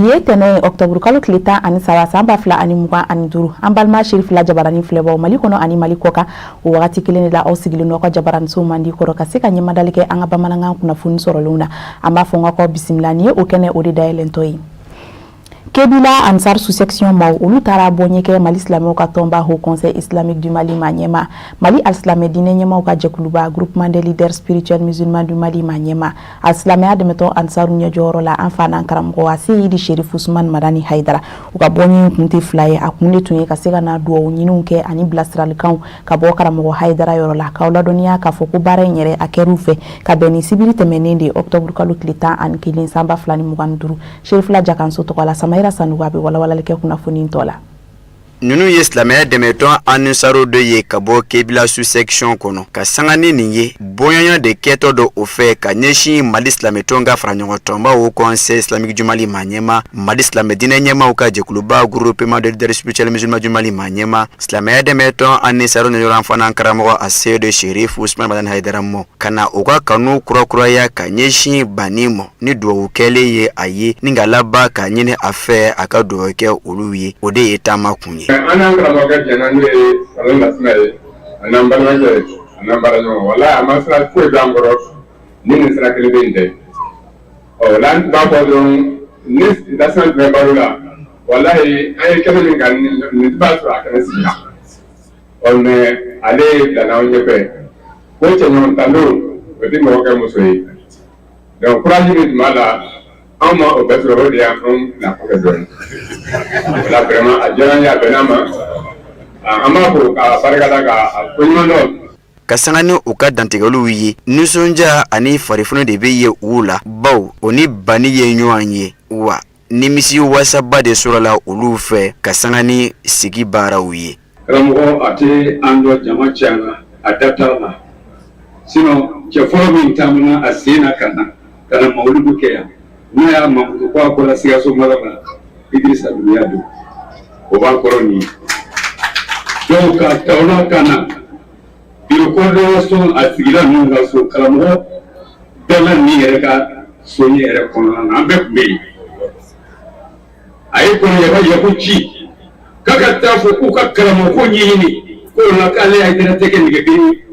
Bi ye tɛnɛ ye, octobre kalo tile 13, san 2025. An balima Sherifila Jabarani filɛbaw Mali kɔnɔ ani Mali kɔ kan, o wagati kelen de la, aw sigilen n'aw ka jabaraniso mandi kɔrɔ ka se ka ɲɛmadali kɛ an ka bamanankan kunnafoni sɔrɔlenw na. An b'a fɔ n ka kɔ bisimila. Nin ye o kɛnɛ o de dayɛlɛntɔ ye. Kebila Ansar sous-section maaw, olu taara bɔ ɲɛkɛ Mali silamɛw ka tɔnba Haut Conseil islamique du Mali ma ɲɛma, Mali alisilamɛ diinɛ ɲɛmaw ka jɛkuluba Groupement des leaders spirituels musulmans du Mali ma ɲɛma, alisilamɛya dɛmɛtɔn Ansaru ɲɛjɔyɔrɔ la, an fa n'an karamɔgɔ Seyidi Sherif Usman Madani Hayidara. U ka bɔ kun tɛ fila ye. A kun de tun ye ka se ka na dugawu ɲiniw kɛ ani bilasiralikanw ka bɔ karamɔgɔ Hayidara yɔrɔ la, k'aw ladɔnniya k'a fɔ ko baara in yɛrɛ, a kɛr'u fɛ ka bɛn ni sibiri tɛmɛnen de, octobre kalo tile 11, san 2025. Sherifila Jakanso tɔgɔ la, Samayira Sanugu, a bɛ walawalali kɛ kunnafoni tɔ la. Ninnu ye silamɛya dɛmɛtɔn Ansaru dɔ ye ka bɔ Kebila sous-section kɔnɔ. Ka sanga ni nin ye, bɔɲɔgɔnya de kɛtɔ dɔ o fɛ ka ɲɛsin Mali silamɛtɔn ka fara ɲɔgɔn tɔnba Haut Conseil islamique du Mali ma ɲɛma, Mali silamɛ diinɛ ɲɛmaw ka jɛkuluba Groupement des leaders spirituels musulmans du Mali ma ɲɛma, silamɛya dɛmɛtɔn Ansaru ɲɔgɔn fana karamɔgɔ Aseyidu Sherif Usman Madani Hayidara mɔ ka na u ka kanu kurakuraya ka ɲɛsin banni mɔ ni dugawu kɛlen ye a ye, ni ka laban ka ɲini a fɛ a ka dugawu kɛ olu ye. O de ye taama kun ye. An n'an karamɔgɔkɛ jɛnna, n'o ye Salon Lasina ye, a n'an balimakɛ, a n'an baaraɲɔgɔn. Walahi, a ma sira foyi bila an kɔrɔ ni nin sira kelen bɛ nin tɛ. Ɔ la, an tun b'a fɔ dɔrɔn, ni Lasina tun bɛ balo la, walahi, an ye kɛnɛ min kan, nin b'a sɔrɔ a kɛnɛ sigi la. Ɔ mais ale bilala an ɲɛfɛ ko cɛɲɔgɔn tan don, o tɛ mɔgɔ kɛ muso ye. Donc courage min tun b'a la, anw ma o bɛɛ sɔrɔ, o de y'anw bila kɔfɛ dɔɔnin. O la, vraiment, a diyara n ye, a bɛnna ma. An b'a fo k'a barikada, k'a koɲuman dɔn. Ka sanga ni u ka dantigɛliw ye, nisɔndiya ani farifoni de bɛ ye u la, baw o ni banni ye ɲɔgɔn ye wa nimisi wasaba de sɔrɔla olu fɛ ka sanga ni sigi baaraw ye. Karamɔgɔ, a tɛ an dɔn, jama cayara, a da t'a la. Sinon cɛ fɔlɔ min taamana a sen na ka na mawuludu kɛ yan, n'a y'a makutu ko a bɔra Sikaso mara la, Idirisa Dunbiya don, o b'a kɔrɔ nin ye. Donc ka ta o la ka na bureau coordination, a sigira ninnu ka so, karamɔgɔ bɛɛ nin yɛrɛ ka so ɲɛ yɛrɛ kɔnɔna na, an bɛɛ tun bɛ yen. A ye kɔnɔ yaku ci k'a ka taa fɔ k'u ka karamɔgɔ ko ɲɛɲini k'o la k'ale Hayidara tɛ kɛ nɛgɛden ye.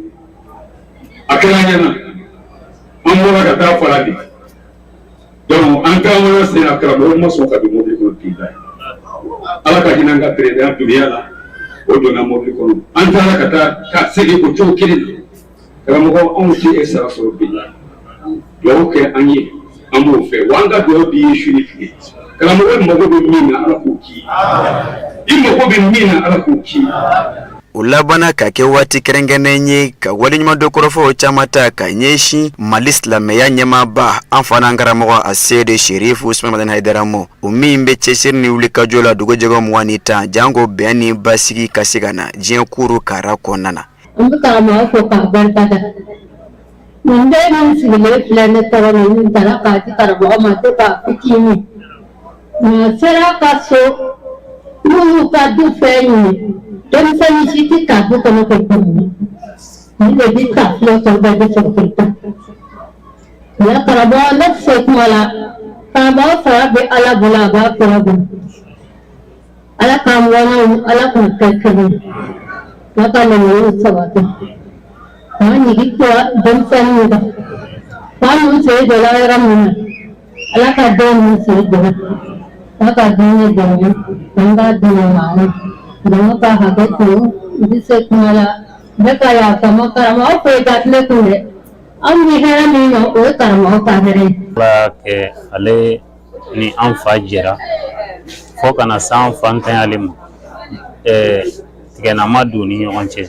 A kɛra an ɲɛna, an bɔra ka taa fara de. Donc an taamana sen na, karamɔgɔ ma sɔn ka don mobili kɔnɔ. Bi la, Ala ka hinɛ an ka président Dunbiya la, o donna mobili kɔnɔ. An taara ka taa ka segin o cogo kelen na. Karamɔgɔ, anw tɛ e sara sɔrɔ bi la. Dugawu kɛ an ye, an b'o fɛ wa an ka dugawu b'i ye su ni tile. Karamɔgɔ mago bɛ min na, Ala k'o k'i ye. I mago bɛ min na, Ala k'o k'i ye. O labanna ka kɛ waati kɛrɛnkɛrɛnnen ye ka waleɲumandɔn kɔrɔfɔw caman ta ka ɲɛsin Mali silamɛya ɲɛmaaba, an fana karamɔgɔ Aseyidu Sherif Usman Madani Hayidara mɔ, o min bɛ cɛsiri ni wulikajɔ la dugujɛgɛ 21, janko bɛn ni basigi ka se ka na diɲɛ kuru kara kɔnɔna na. N bɛ karamɔgɔ fo k'a barika da. Nin bɛɛ min sigilen filɛ ne tɔgɔ la, nin taara k'a di karamɔgɔ ma to k'a fitinin. Nka sera ka so n'u y'u ka du fɛn ɲini, denmisɛnnin si tɛ ta du kɔnɔ kɛ tuguni. Nin de bɛ ta filɛ, tɔ bɛɛ bɛ sɔrɔ k'i ta. Nka karamɔgɔ, ne tɛ se kuma la. Karamɔgɔ fara bɛ Ala bolo, a b'a kira bolo. Ala k'an bɔnnaw, Ala k'u kɛ kelen ye. Ala ka laɲiniw sabati. K'an jigi kura denmisɛnninw kan. Fa min sen jɔla yɔrɔ min na, Ala ka den min sen jɔla. Ala ka diinɛ dɛmɛ, an k'a dɛmɛ maa jama ka hakɛ to, n tɛ se kuma la. N bɛ ka yafa ma karamɔgɔ foyi ka tile kun dɛ. Anw bɛ hɛrɛ min na, o ye karamɔgɔ ka hɛrɛ ye. Ala y'a kɛ ale ni an fa jɛra fo ka na s'an fa ntanyali ma, tigɛnama don ni ɲɔgɔn cɛ.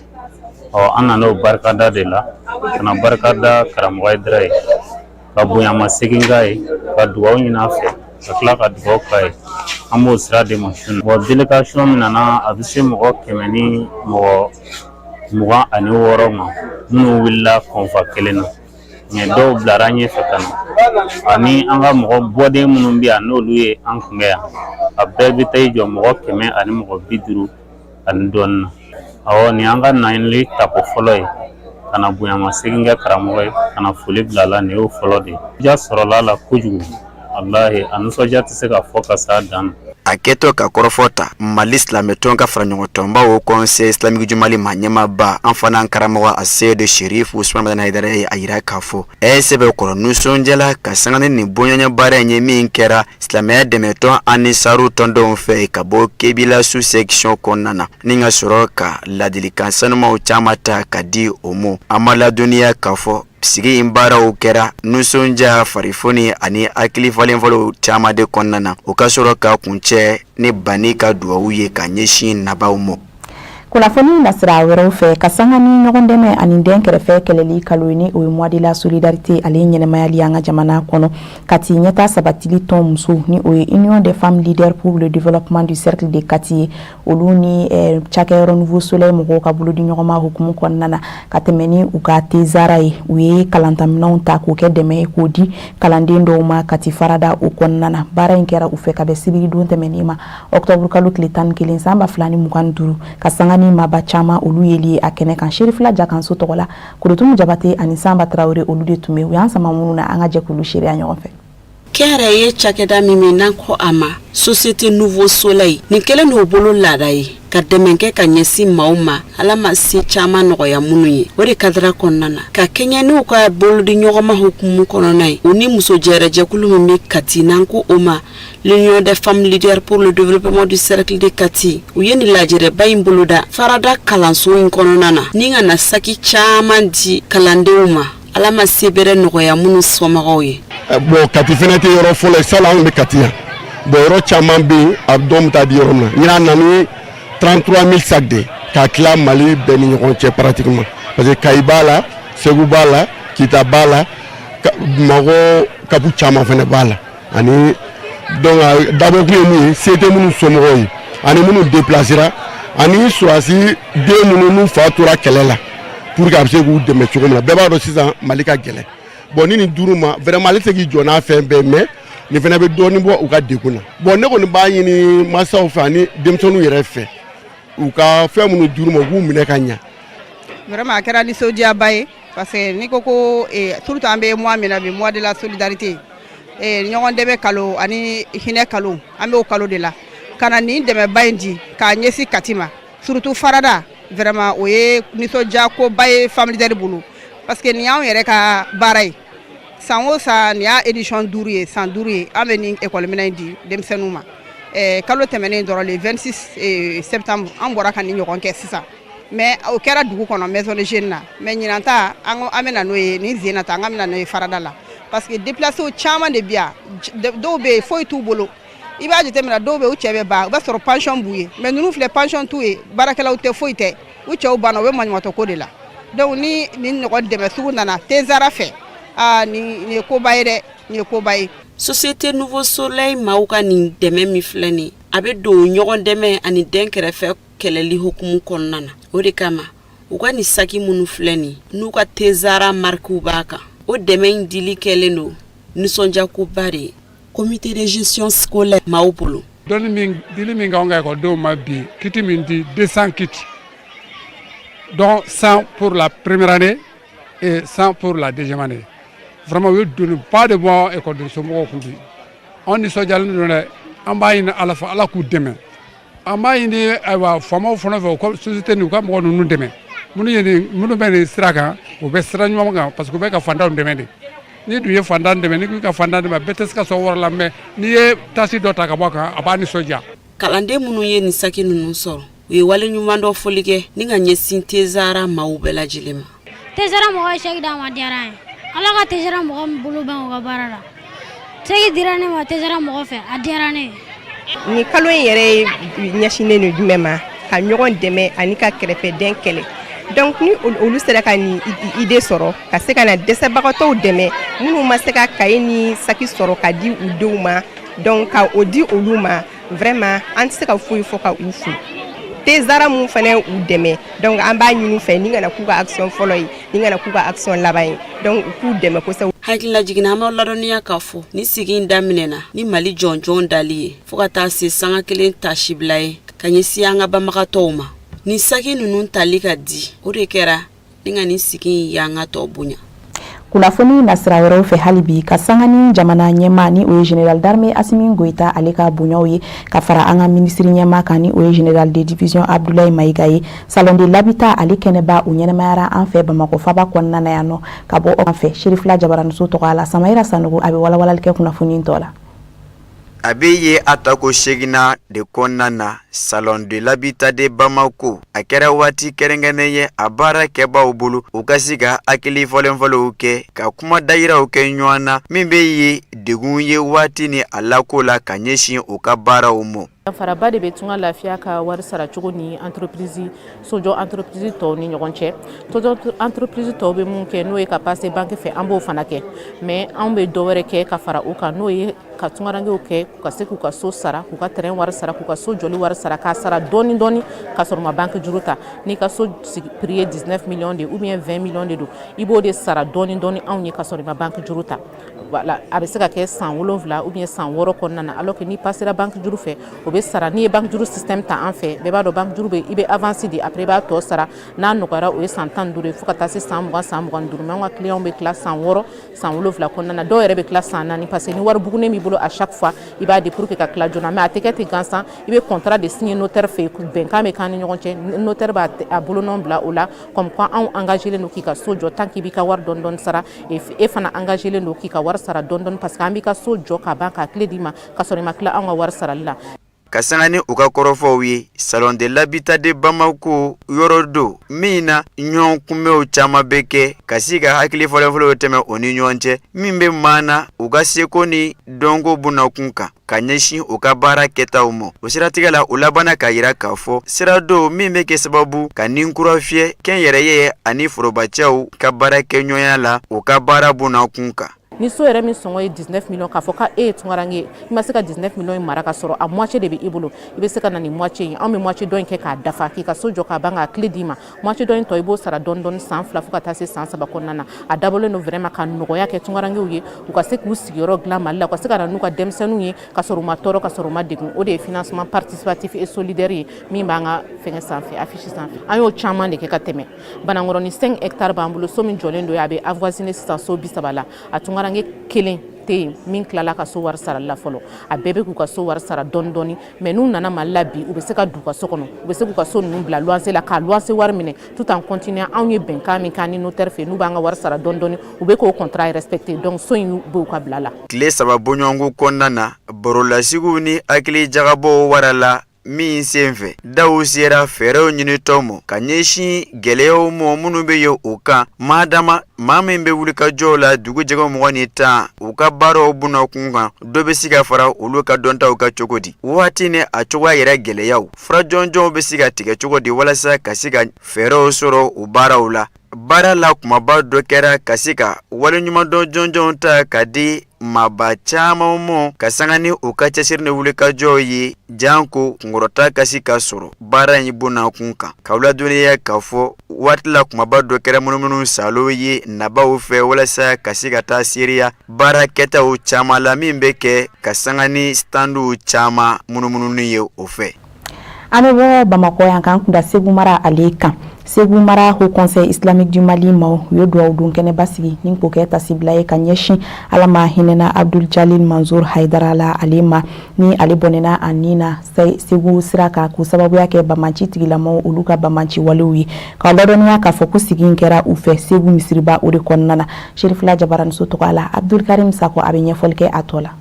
Ɔ an nana o barikada de la, ka na barika da karamɔgɔ Hayidara ye, ka bonyama segin k'a ye, ka dugawu ɲini a fɛ, ka tila ka dugawu k'a ye. An b'o sira de ma su. Bon, délégation min nana, a bɛ se mɔgɔ 126 ma, minnu wulila kɔnfa kelen na. Mɛ dɔw bilara ɲɛfɛ ka na, ani an ka mɔgɔ bɔden minnu bɛ yan, n'olu ye an kunbɛn yan, a bɛɛ bɛ taa i jɔ mɔgɔ 150 ani dɔɔnin na. Awɔ, nin y'an ka nali tako fɔlɔ ye ka na bonyamasegin kɛ karamɔgɔ ye, ka na foli bila a la. Nin y'o fɔlɔ de ye. Ja sɔrɔla a la kojugu. Walahi, a nisɔndiya tɛ se ka fɔ ka s'a dan na. A kɛtɔ ka kɔrɔfɔ ta Mali silamɛtɔn ka faraɲɔgɔntɔnba Haut Conseil islamique du Mali ma ɲɛmaaba, an fana karamɔgɔ Aseyidu Serifu Usumani Madani Hayidara ye a jira k'a fɔ ɛ sɛbɛkɔrɔ nisɔndiyala ka sanga ni nin bɔɲɔgɔnya baara in ye min kɛra silamɛya dɛmɛtɔn Anisaru tɔndenw fɛ ka bɔ Kebila sous section kɔnɔna na, ni ka sɔrɔ ka ladilikan sanumaw caman ta ka di o ma. An ma ladɔnniya k'a fɔ sigi in baaraw kɛra nisɔndiya, farifoni ani hakili falenfalenw caman de kɔnɔna na, o ka sɔrɔ ka kuncɛ ni banni ka dugawu ye ka ɲɛsin nabaw ma. Kunnafoni nasira wɛrɛw fɛ, ka sanga ni ɲɔgɔn dɛmɛ ani den kɛrɛfɛ kɛlɛli kalo ye, ni o ye mois de la solidarité ale ɲɛnamayali an ka jamana kɔnɔ, Kati ɲɛta sabatili tɔn muso, ni o ye Union des femmes leaders pour le développement du cercle de Kati ye, olu ni cakɛyɔrɔ Nouveau Soleil mɔgɔw ka bolodi ɲɔgɔnma hukumu kɔnɔna na, ka tɛmɛ ni u ka Tezara ye, u ye kalantaminɛnw ta k'o kɛ dɛmɛ ye k'o di kalanden dɔw ma Kati farada o kɔnɔna na. Baara in kɛra u fɛ ka bɛn sibiridon tɛmɛnen ma, octobre kalo tile 11 san 2025, ka sanga ni maaba caman olu yeli ye a kɛnɛ kan. Serifila Jakanso tɔgɔ la, Korotumu Jabate ani Sanba Tarawele, olu de tun bɛ u y'an sama minnu na, an ka jɛ k'olu seereya ɲɔgɔn fɛ. Kɛnyɛrɛye cakɛda min bɛ n'an ko a ma Société Nouveau Soleil, nin kɛlen n'o bolo laada ye ka dɛmɛ kɛ ka ɲɛsin maaw ma Ala ma se caman nɔgɔya minnu ye. O de kadara kɔnɔna na, ka kɛɲɛ n'u ka bolodi ɲɔgɔnma hukumu kɔnɔna ye, u ni muso jɛrɛjɛkulu min bɛ Kati n'an ko o ma L'Union des femmes leaders pour le développement du cercle de Kati, u ye nin lajɛrɛba in boloda farada kalanso in kɔnɔna na, ni ka na saki caman di kalandenw ma Ala ma se bɛrɛ nɔgɔya minnu somɔgɔw ye. Bon, Kati fana tɛ yɔrɔ fɔlɔ ye. Salon anw bɛ Kati yan. Bon, yɔrɔ caman bɛ yen, a dɔn bɛ taa di yɔrɔ min na. Ɲinan na ni 33 000 sacs de k'a tila Mali bɛɛ ni ɲɔgɔn cɛ pratiquement, parce que Kayi b'a la, Segu b'a la, Kita b'a la, Bamakɔ kapu caman fana b'a la. Ani donc a dabɔkun ye mun ye? Se tɛ minnu somɔgɔw ye ani minnu déplacera ani sɔrɔdasi den minnu n'u fa tora kɛlɛ la, pour que a bɛ se k'u dɛmɛ cogo min na. Bɛɛ b'a dɔn sisan Mali ka gɛlɛn. Bon, ni nin duuru ma, vraiment ale tɛ se k'i jɔ n'a fɛn bɛɛ, mais nin fana bɛ dɔɔnin bɔ u ka degun na. Bon, ne kɔni b'a ɲini mansaw fɛ ani denmisɛnninw yɛrɛ fɛ, u ka fɛn minnu dir'u ma, u k'u minɛ ka ɲɛ. Vraiment, a kɛra nisɔndiyaba ye, parce que n'i ko ko surtout an bɛ mois min na bi, mois de la solidarité, ɲɔgɔn dɛmɛ kalo ani hinɛ kalo, an b'o kalo de la, ka na nin dɛmɛba in di k'a ɲɛsin Kati ma, surtout farada, vraiment o ye nisɔndiya koba ye femme leader bolo, parce que nin y'anw yɛrɛ ka baara ye. San o san, nin y'a édition 5 ye, san 5 ye an bɛ nin école minɛn in di denmisɛnninw ma. Kalo tɛmɛnen dɔrɔn, le 26 septembre, an bɔra ka nin ɲɔgɔn kɛ sisan, mais o kɛra dugu kɔnɔ, maison de jeunes na. Mais ɲinan ta, an ko an bɛ na n'o ye nin sen na ta, an bɛ na n'o ye farada la, parce que déplacés caman de bɛ yan. Dɔw bɛ yen, foyi t'u bolo. I b'a jateminɛ, dɔw bɛ yen, u cɛ bɛ ban, o b'a sɔrɔ pension b'u ye, mais ninnu filɛ, pension t'u ye, baarakɛlaw tɛ, foyi tɛ, u cɛw banna, u bɛ maɲumatɔ ko de la. Donc ni nin ɲɔgɔn dɛmɛ sugu nana Tezara fɛ, aa, nin ye koba ye dɛ, nin ye koba ye. Société Nouveau Soleil maaw ka nin dɛmɛ min filɛ nin, a bɛ don ɲɔgɔn dɛmɛ ani den kɛrɛfɛ kɛlɛli hukumu kɔnɔna na. O de kama u ka nin saki minnu filɛ nin, n'u ka Tezara marikiw b'a kan, o dɛmɛ in dili kɛlen don nisɔndiyakoba de ye comité de gestion scolaire maaw bolo. Dɔnni min dili min k'anw ka ekɔlidenw ma bi, kit min di, 200 kits, dont 100 pour la première année et 100 pour la deuxième année. Vraiment, u ye doniba de bɔ ekɔliden somɔgɔw kun bi. Anw nisɔndiyalen don dɛ. An b'a ɲini Ala fɛ, Ala k'u dɛmɛ. An b'a ɲini, ayiwa, faamaw fana fɛ, u ka société nin, u ka mɔgɔ ninnu dɛmɛ, minnu ye nin, minnu bɛ nin sira kan. U bɛ sira ɲuman kan, parce que u bɛ ka fantanw dɛmɛ de. N'i dun ye fantan dɛmɛ, n'i ko ka fantan dɛmɛ, bɛɛ tɛ se ka sɔn wari la, mais n'i ye tasi dɔ ta ka bɔ a kan, a b'a nisɔndiya. Kalanden minnu ye nin saki ninnu sɔrɔ, u ye wale ɲuman dɔ foli kɛ ni ka ɲɛsin Tezara maaw bɛɛ lajɛlen ma. Tezara mɔgɔ ye saki d'an ma, diyara an ye. Ala ka Tezara mɔgɔ min bolo bɛn u ka baara la. Saki dira ne ma Tezara mɔgɔ fɛ, a diyara ne ye. Nin kalo in yɛrɛ ye ɲɛsinnen don jumɛn ma? Ka ɲɔgɔn dɛmɛ ani ka kɛrɛfɛdɛn kɛlɛ. Donc ni olu sera ka nin idée sɔrɔ ka se ka na dɛsɛbagatɔw dɛmɛ, minnu ma se ka kaye ni saki sɔrɔ ka di u denw ma, donc ka o di olu ma, vraiment an tɛ se ka foyi fɔ ka u fo. Tezara mun fana u dɛmɛ, donc an b'a ɲini fɛ, ni kana k'u ka action fɔlɔ ye, ni kana k'u ka action laban ye, donc u k'u dɛmɛ kosɛbɛ. Hakililajigin, an b'aw ladɔnniya k'a fɔ ni sigi in daminɛna ni Mali jɔnjɔn dali ye, fo ka taa se sanga kelen tasibila ye ka ɲɛsin an ka banbagatɔw ma. Nin saki ninnu tali ka di, o de kɛra ni ka nin sigi in yanga tɔ bonya. Kunnafoni nasira wɛrɛw fɛ hali bi, ka sanga ni jamana ɲɛmaa ni o ye général d'armée Asimi Goïta ale ka bonyaw ye, ka fara an ka minisiri ɲɛmaa kan ni o ye général de division Abdoulaye Maïga ye, salon de l'habitat ale kɛnɛba o ɲɛnamayara an fɛ Bamakɔ faba kɔnɔna na yan nɔ. Ka bɔ an fɛ Serifila Jabaraniso tɔgɔ la, Samayira Sanogo a bɛ walawalali kɛ kunnafoni tɔ la. A bɛ ye a tako seginna de kɔnɔna na, salon de l'habitat de Bamako a kɛra waati kɛrɛnkɛrɛnnen ye a baarakɛbaaw bolo, u ka se ka hakili falenfalenw kɛ, ka kuma dayiraw kɛ ɲɔgɔn na min bɛ ye degun ye waati ni a lako la ka ɲɛsin u ka baaraw ma. Danfaraba de bɛ Tunga Lafiya ka wari saracogo ni entreprise sojɔ entreprise tɔw ni ɲɔgɔn cɛ. Sojɔ entreprise tɔw bɛ mun kɛ, n'o ye ka passer banque fɛ, an b'o fana kɛ, mais anw bɛ dɔ wɛrɛ kɛ ka fara o kan, n'o ye ka tungarankew kɛ ka se k'u ka so sara, k'u ka terrain wari sara, k'u ka so jɔli wari sara, k'a sara dɔɔni dɔɔni ka sɔrɔ ma banque juru ta. N'i ka so prix ye 19 millions de ou bien 20 millions de don, i b'o de sara dɔɔni dɔɔni anw ye ka sɔrɔ i ma banque juru ta. Voilà, a bɛ se ka kɛ san 7 ou bien san 6 kɔnɔna na, alors que n'i passera banque juru fɛ, o bɛ sara. N'i ye banque juru système ta an fɛ, bɛɛ b'a dɔn banque juru bɛ, i bɛ avance di, après i b'a tɔ sara. N'a nɔgɔyara, o ye san 15 ye, fo ka taa se san 20, san 25. Mais anw ka clients bɛ tila san 6, san 7 kɔnɔna na. Dɔw yɛrɛ bɛ tila san 4, parce que ni wari bugunen b'i bolo, à chaque fois i b'a di pour que ka tila joona. Mais a tɛ kɛ ten gansan, i bɛ contrat de signer notaire fɛ yen, bɛnkan bɛ k'an ni ɲɔgɔn cɛ, notaire b'a a bolonɔ bila o la, comme quoi anw engagé len don k'i ka so jɔ tant qu'i b'i ka wari dɔɔni dɔɔni sara. E fana engagé len don k'i ka wari sara dɔɔni dɔɔni, parce que an b'i ka so jɔ ka ban k'a clé d'i ma ka sɔrɔ i ma tila anw ka wari sarali la. Ka sanga ni u ka kɔrɔfɔw ye, salon de l'habitat de Bamako yɔrɔ don min na ɲɔgɔn kunbɛnw caman bɛ kɛ, ka se ka hakili falenfalenw tɛmɛ o ni ɲɔgɔn cɛ min bɛ maana u ka seko ni dɔnko bunakun kan ka ɲɛsin u ka baara kɛtaw ma. O siratigɛ la, u labanna k'a yira k'a fɔ sira don min bɛ kɛ sababu ka nin kura fiyɛ kɛnyɛrɛye ani forobacɛw ka baarakɛɲɔgɔnya la u ka baara bunakun kan. Ni so yɛrɛ min sɔngɔ ye 19 millions, k'a fɔ k'e ye tungaranke ye, i ma se ka 19 millions in mara, ka sɔrɔ a moitié de bɛ i bolo, i bɛ se ka na ni moitié ye. Anw bɛ moitié dɔ in kɛ k'a dafa, k'i ka so jɔ k'a ban k'a clé d'i ma. Moitié dɔ in tɔ, i b'o sara dɔɔni dɔɔni san 2 fo ka taa se san 3 kɔnɔna na. A dabɔlen don vraiment ka nɔgɔya kɛ tungarankew ye, u ka se k'u sigiyɔrɔ dilan Mali la, u ka se ka na n'u ka denmisɛnninw ye ka sɔrɔ u ma tɔɔrɔ, ka sɔrɔ u ma degun. O de ye financement participatif et solidaire ye min b'an ka fɛngɛ sanfɛ, affiche sanfɛ. An y'o caman de kɛ ka tɛmɛ. Banankɔrɔni, 5 hectares b'an bolo. So min jɔlen don, a bɛ avoisiner sisan so 30 la. A tungaranke kelen tɛ yen min tilala ka so wari sarali la fɔlɔ. A bɛɛ bɛ k'u ka so wari sara dɔɔni dɔɔni. Mais n'u nana Mali la bi, u bɛ se ka d'u ka so kɔnɔ, u bɛ se k'u ka so ninnu bila luwanse la, k'a luwanse wari minɛ tout en continuant. Anw ye bɛnkan min k'an ni notaire fɛ, n'u b'an ka wari sara dɔɔni dɔɔni, u bɛ k'o contrat respecter, donc so in b'u ka bila la. Tile 3 bɔɲɔgɔnko kɔnɔna na, barolasigiw ni hakili jagabɔw warala min senfɛ, daw sera fɛɛrɛw ɲinitɔ ma ka ɲɛsin gɛlɛyaw ma minnu bɛ ye o kan maa dama maa min bɛ wulikajɔw la dugu jɛgɛ 20 ni u ka baaraw bunakun kan, dɔ bɛ se ka fara olu ka dɔntaw ka cogo di, waati ni a cogoya yɛrɛ gɛlɛyaw fura jɔnjɔnw bɛ se ka tigɛ cogo di walasa ka se ka fɛɛrɛw sɔrɔ u baaraw la. Baara la kumaba dɔ kɛra ka se ka waleɲumandɔn jɔnjɔnw ta ka di maaba caman ma ka sanga ni u ka cɛsiri ni wulikajɔw ye, janko kunkɔrɔta ka se ka sɔrɔ baara in bunakun kan. K'aw ladɔnniya k'a fɔ waati la kumaba dɔ kɛra munumunu salo ye nabaw fɛ walasa ka se ka taa seereya baara kɛtaw caman la min bɛ kɛ ka sanga ni standw caman munumununi ye o fɛ. An bɛ bɔ Bamakɔ yan k'an kunda Segu mara ale kan. Segu mara Haut Conseil islamique du Mali maaw u ye dugawu don kɛnɛba sigi ni k'o kɛ tasibila ye ka ɲɛsin Ala ma hinɛna Abdul Jalil Mansour Haidara la ale ma, ni ale bɔnɛna a nin na Segu sira kan k'o sababuya kɛ bamanci tigilamaw olu ka bamanci walew ye. K'aw ladɔnniya k'a fɔ ko sigi in kɛra u fɛ Segu misiriba o de kɔnɔna na. Serifila Jabaraniso tɔgɔ la, Abdul Karim Sako a bɛ ɲɛfɔli kɛ a tɔ la.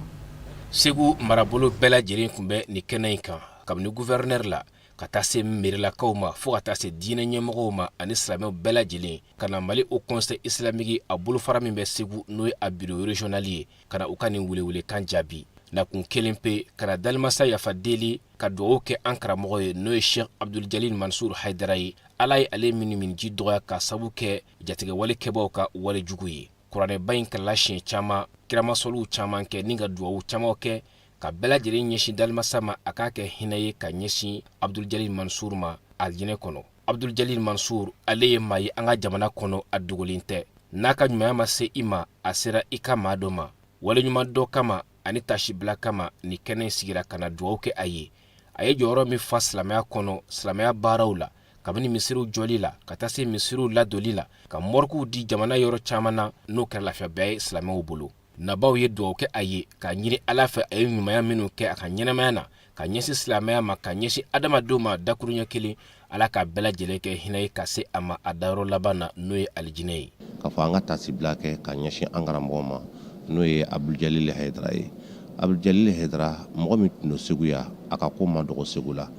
Segu marabolo bɛɛ lajɛlen tun bɛ nin kɛnɛ in kan, kabini gouverneur la ka taa se merilakaw ma, fo ka taa se diinɛ ɲɛmɔgɔw ma ani silamɛw bɛɛ lajɛlen, ka na Mali Haut Conseil islamique a bolofara min bɛ Segu, n'o ye a bureau régional ye, ka na u ka nin welewelekan jaabi. Nakun kelen pe, ka na dalimasa yafa deli, ka dugawu kɛ an karamɔgɔ ye, n'o ye Sheikh Abdul Jalil Mansur Haidara ye, Ala ye ale minnu min ji dɔgɔya ka sabu kɛ jatigɛwale kɛbaw ka wale jugu ye. Kuranɛba in kalala siɲɛ caman, kiramasɔliw caman kɛ ni ka dugawu caman kɛ ka bɛɛ lajɛlen ɲɛsin dalimasa ma, a k'a kɛ hinɛ ye ka ɲɛsin Abdul Jalil Mansur ma alijinɛ kɔnɔ. Abdul Jalil Mansur, ale ye maa ye an ka jamana kɔnɔ, a dogolen tɛ. N'a ka ɲumanya ma se i ma, a sera i ka maa dɔ ma. Waleɲuman dɔ kama ani tasibila kama, ni kɛnɛ in sigira ka na dugawu kɛ a ye. A ye jɔyɔrɔ min fa silamɛya kɔnɔ, silamɛya baaraw la. Kabini misiriw jɔli la ka taa se misiriw ladoli la, ka mɔrikuw di jamana yɔrɔ caman na, n'o kɛra lafiyaba ye silamɛw bolo. Nabaw ye dugawu kɛ a ye k'a ɲini Ala fɛ a ye ɲumanya minnu kɛ a ka ɲɛnamaya na ka ɲɛsin silamɛya ma, ka ɲɛsin adamadenw ma dakuruɲɛ kelen, Ala k'a bɛɛ lajɛlen kɛ hinɛ ye ka se a ma a dayɔrɔ laban na, n'o ye alijinɛ ye. K'a fɔ an ka taasibila kɛ ka ɲɛsin an karamɔgɔ ma, n'o ye Abudul Hayidara ye. Abudul Hayidara, mɔgɔ min tun don Segu yan, a ka ko ma dɔgɔ Segu la.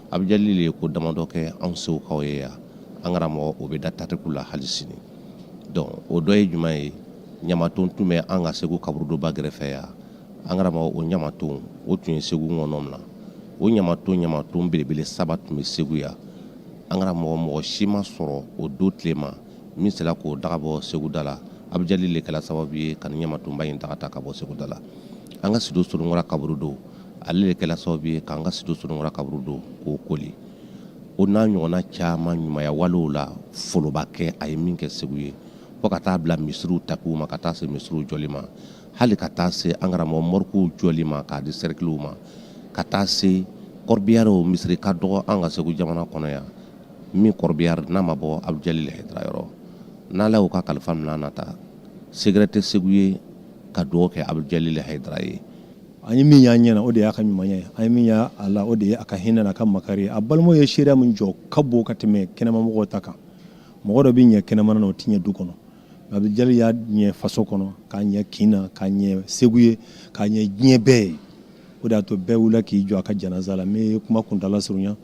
Abudul ye ko damadɔ kɛ anw Segukaw ye yan. An karamɔgɔ, o bɛ da tariku la hali sini. Donc o dɔ ye jumɛn ye? Ɲamaton tun bɛ an ka Segu kaburudoba gɛrɛfɛ yan. An karamɔgɔ, o ɲamaton, o tun ye Segu ŋɔnɔ na. O ɲamaton belebele saba tun bɛ Segu yan. An karamɔgɔ, mɔgɔ si ma sɔrɔ o don tile ma min sera k'o daga bɔ Segu da la. Abudul le kɛla sababu ye ka nin ɲamatonba in daga ta ka bɔ Segu da la. An ka Sido Solonkura kaburudo, ale le kɛla sababu ye k'an ka Sido Solonkura kaburudo k'o koli. O n'a ɲɔgɔnna caman ɲumanya walew la foloba kɛ a ye min kɛ Segu ye, fo ka taa bila misiriw tapiw ma, ka taa se misiriw jɔli ma, hali ka taa se an karamɔgɔ mɔrikuw jɔli ma k'a di sɛrikiliw ma, ka taa se corbillard misiri ka dɔgɔ an ka Segu jamana kɔnɔ yan min corbillard n'a ma bɔ Abudul Hayidara yɔrɔ. N'Ala y'o ka kalifa minɛ an na ta, se gɛrɛ tɛ Segu ye ka dugawu kɛ Abudul Hayidara ye. An ye min y'an ɲɛ na, o de y'a ka ɲumanya ye. An ye min y'a la, o de ye a ka hinɛ n'a ka makari ye. A balimaw ye seereya min jɔ ka bon ka tɛmɛ kɛnɛmamɔgɔw ta kan. Mɔgɔ dɔ bɛ ɲɛ kɛnɛmana na, o tɛ ɲɛ du kɔnɔ. Abudul y'a ɲɛ faso kɔnɔ, k'a ɲɛ kin na, k'a ɲɛ Segu ye, k'a ɲɛ diɲɛ bɛɛ ye. O de y'a to bɛɛ wulila k'i jɔ a ka janaza la. N bɛ kuma kuntala surunya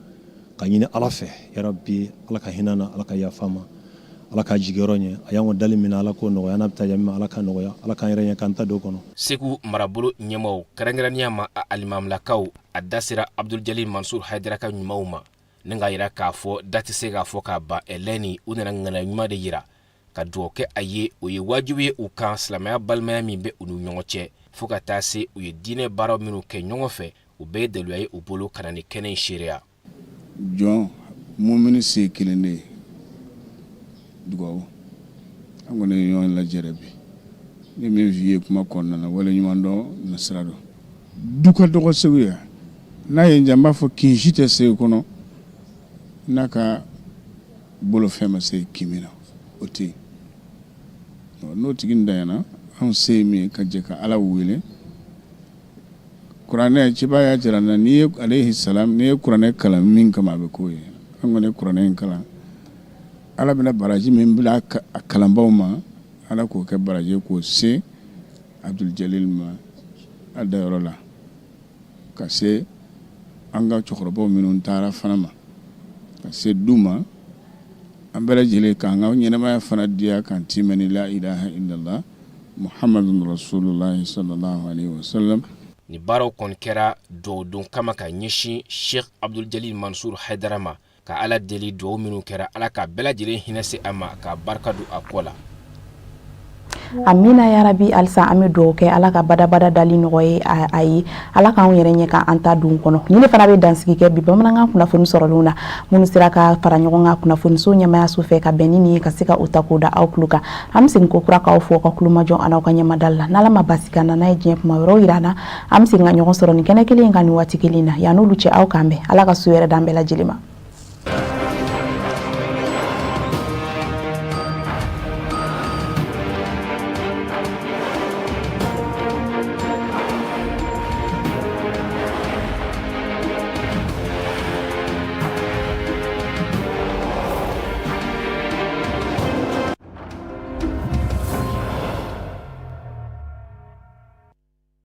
ka ɲini Ala fɛ, yarabi Ala ka hinɛ na, Ala ka yafa ma, Ala k'a jigiyɔrɔ ɲɛ. A y'an dali min na, Ala k'o nɔgɔya. N'a bɛ taa yan min, Ala ka nɔgɔya. Ala k'an yɛrɛ ɲɛ k'an ta don kɔnɔ. Segu marabolo ɲɛmaaw, kɛrɛnkɛrɛnnenya ma a alimamilakaw, a da sera Abudul Jalil Mansur Hayidara ka ɲumanw ma, ni k'a yira k'a fɔ da tɛ se k'a fɔ k'a ban. Ɛlɛni u nana ŋaniya ɲuman de yira ka dugawu kɛ a ye. O ye wajibi ye u kan, silamɛya balimaya min bɛ u ni ɲɔgɔn cɛ, fo ka taa se u ye diinɛ baaraw minnu kɛ ɲɔgɔn fɛ, o bɛɛ ye daluya ye u bolo ka na ni kɛnɛ in seereya. Jɔn mumini se kelen de ye dugawu. An kɔni ye ɲɔgɔn lajɛrɛ bi ni min f'i ye kuma kɔnɔna na, wale ɲuman dɔn nasira don. Du ka dɔgɔ Segu yan, n'a ye n diya n b'a fɔ kin si tɛ Segu kɔnɔ n'a ka bolofɛn ma se kin min na, o tɛ yen. N'o tigi ntanyana, anw se ye min ye ka jɛ ka Ala wele. Kuranɛ ciba y'a jira an na, n'i ye alayhi salam, n'i ye kuranɛ kalan min kama, a bɛ k'o ye. An kɔni ye kuranɛ in kalan, Ala bɛna baraji min bila a kalanbaw ma, Ala k'o kɛ baraji k'o se Abdul Jalil ma a dayɔrɔ la, ka se an ka cɛkɔrɔbaw minnu taara fana ma, ka se du ma. An bɛɛ lajɛlen k'an ka ɲɛnamaya fana diya k'an timɛ ni la ilaha illallah muhammadun rasulullah sallallahu alaihi wasallam. Ni baaraw kɔni kɛra dugawu don kama ka ɲɛsin Sheikh Abdul Jalil Mansur Haidara ma, ka Ala deli dugawu minnu kɛra, Ala ka bɛɛ lajɛlen hinɛ se a ma, ka barika don a kɔ la. Amina yarabi. Halisa an bɛ dugawu kɛ, Ala ka badabada dali nɔgɔya a ye, Ala k'anw yɛrɛ ɲɛ ka an ta don kɔnɔ. Ni ne fana bɛ dansigi kɛ bi bamanankan kunnafoni sɔrɔlenw na, minnu sera ka fara ɲɔgɔn kan kunnafoniso ɲɛmayaso fɛ ka bɛn ni nin ye, ka se ka o ta k'o da aw tulo kan. An bɛ segin ko kura k'aw fo ka kulomajɔ an n'aw ka ɲɛmadali la. N'Ala ma basi k'an na, n'a ye diɲɛ kuma wɛrɛw yira an na, an bɛ segin ka ɲɔgɔn sɔrɔ nin kɛnɛ kelen in kan nin waati kelen in na. Yan n'olu cɛ, aw k'an bɛn. Ala ka su hɛrɛ d'an bɛɛ lajɛlen ma.